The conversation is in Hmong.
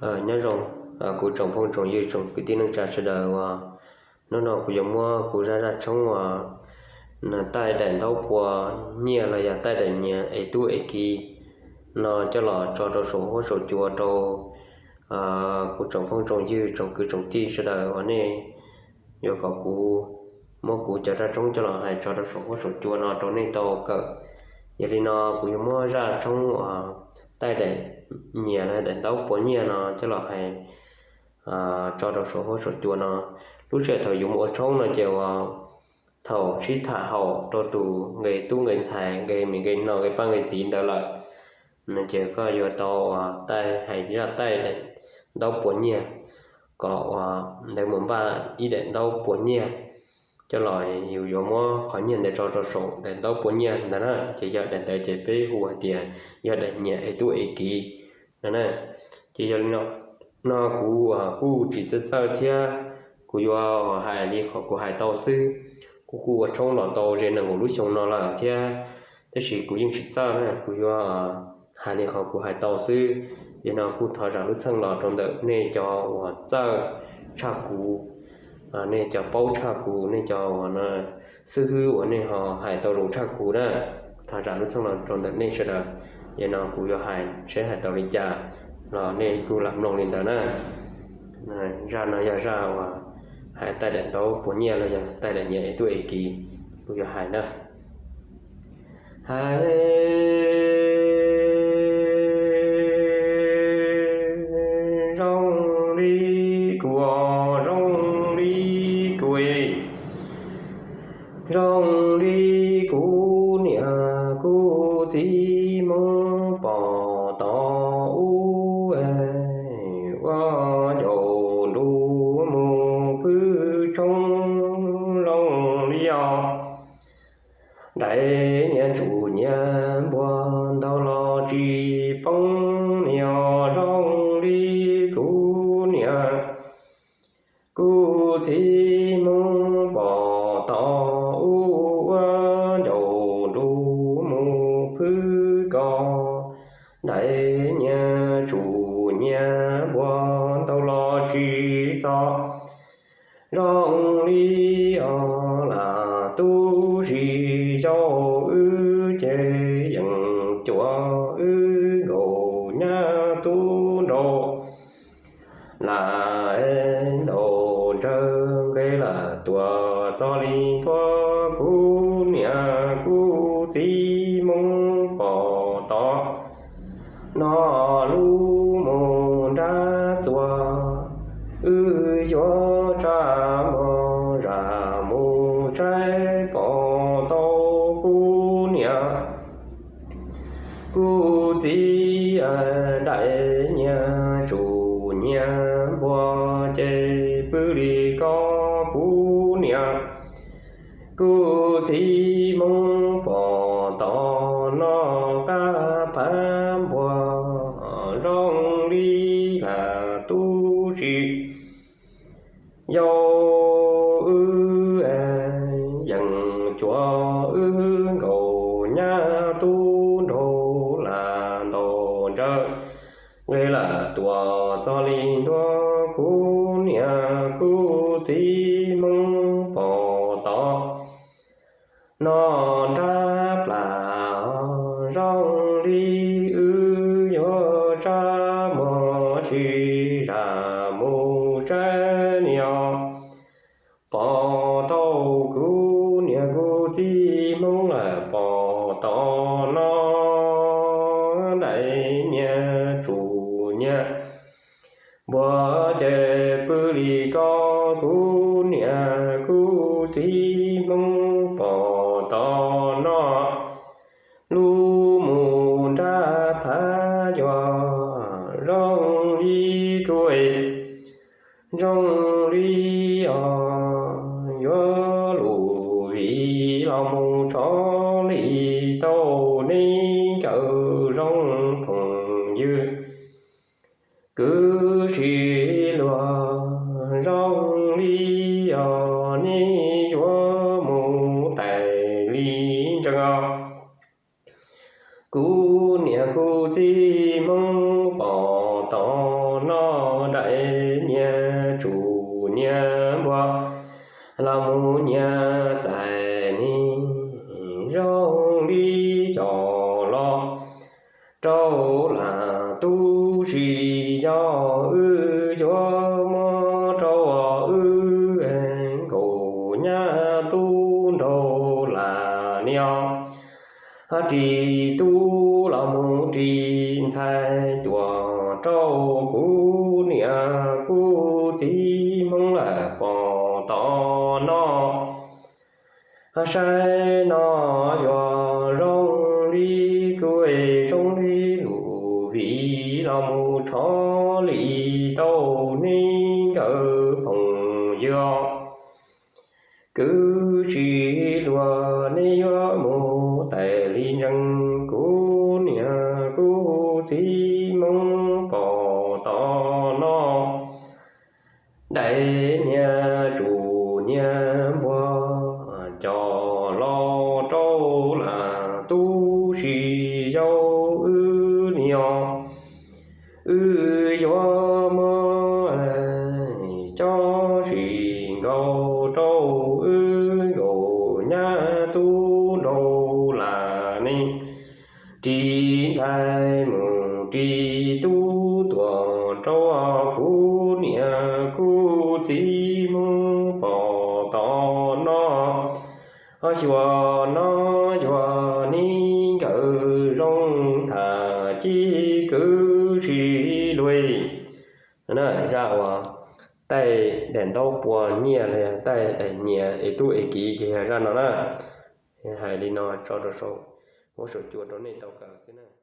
Nyob zoo kuv tsoom phooj tsoom ywg tsoom kwv tij neej tsa sawv daws uas hnub no kuv yuav muab kuv zaj zaj tshoob uas taij daim ntaub pua nyiaj los yog taij daim nyias es tub es ki no coj los tso rau saum huab saum cua rau kuv tsoom phooj tsoom ywg tsoom kwv tsoom tij sawv daws uas nej yuav kom kuv muab kuv cov zaj tshoob coj los hais tso rau saum huab saum cua no rau nej tau kawm. Yog li no kuv yuav muab zaj tshoob uas taij daim nyias los daim ntaub pua nyiaj no coj los hais tso rau saum huab saum cua no. Lub sij hawm thaum yus mus ua tshoob no ces uas thaum sib tham haum rau tus nqe tub nqe ntxhais nqe me nqe no nqe paj nqe txiv ntawd lawm no ces koj yuav tau uas taij hais zaj taij daim ntaub pua nyiaj kom uas ntawd mus npaj ib daim ntaub pua nyiaj coj los yus yuav muab qhov nyiaj ntawd tso rau saum daim ntaub pua nyiaj ntawd na ces yog daim ntawd ces peb hu hais tias yog daim nyias es tub es ki no na. Ces yog li no kuv kuj tsis txawj txawj thiab kuv yuav hais li qhov kuv hais tau xwb. Kuv kuj ua tshoob los tau ze nees nkaum lub xyoo no lawm thiab tab sis kuv yeej tsis txawj na kuv yuav hais li qhov kuv hais tau xwb. Yog no kuj thov zam lub txheej los rau ntawm nej cov uas txawj tshaj kuv, nej cov paub tshaj kuv, nej cov uas xib hwb uas nej ho hais tau zoo tshaj kuv na. Thov zam lub txheej los rau ntawm nej sawv daws. Yog no kuv yuav hais seb hais tau li cas los nej kuj lam mloog li ntawd na. Zaj no yog zaj uas hais taij daim ntaub pua nyiaj los yog taij daim nyias es tub es ki, kuv yuav hais na. Hais zoo li kuv, zoo li kuv, zoo li kuv niam kuv txiv Hmoob pom tau ub, ua ncaus ntuj mus pw tshoob zoo li os. Daim nyias tsuj nyias npua ntau los tsis poob, niam zoo li kuv niam kuv txiv Hmoob pom tau ub, ua ncaus ntuj mus pw koj. Daim nyias tsuj nyias npua ntau los tsis txog, zoo li os lam tub si yau wb ces yeej cuav wb nkaus nyab tub nraug lam ntaus ntsawg nqe lam tuam txog li ntua. Kuv niam kuv txiv Hmoob pom tau no lub mus nrab txuas, wb yuav tsa mog zam mus saib pom tau kuv niam kuv txiv. Daim nyias tsuj nyias npua ces pw li koj kuv niam kuv txiv Hmoob pom tau no qab phav npua zoo li lam tub si yau wb yeej cuav wb nkaus nyab tub nraug lam ntaus ntsawg nqe lam tuam txog li ntua. Kuv niam kuv txiv Hmoob pom tau no nrab plas zoo li wb yuav tsa mog sis zam mus saib niam pom tau kuv niam kuv txiv Hmoob pom tau no daim nyias tsuj nyias npua ces pw li koj kuv niam kuv txiv Hmoob pom tau no lub mus nrab phav yuav zoo li kuv, zoo li os yuav lus vim los mus tshov li tau neb ncaws zoo phooj ywg kwv tij luag zoo li os neb yuav mus tais li ntsees os. Kuv niam kuv txiv Hmoob pom tau no tsis yog wb yuav muab rau wb nkaus nyab tub nraug lam niam ris tub los mus ris ntxhais tuam rau kuv niam kuv txiv Hmoob lawm pom tom no. Saib no yuav zoo li kuv zoo li lus vim los mus tshov li tau nej nkawd phooj ywg. Kuv tsis luag nej yuav mus tais li ntsees kuv niam kuv txiv Hmoob pom tom no. Daim niag tsum niag npua coj los rau lam tub si yau wb niag. Wb yuav muab cov tsis nkaus rau wb nkaus nyab tub nraug lam ne. Ris ntxhais mus ris tub tuam rau kuv niam kuv txiv Hmoob pom tom no. Xyuas no yuav nej nkawd zoo tham ci kwv tsis luag. Zaj uas taij daim ntaub pua nyiaj los yog taij daim nyias es tub es kiv ces yog zaj no na. Hais li no tso rau saum huab saum cua rau nej tau kawm xwb na.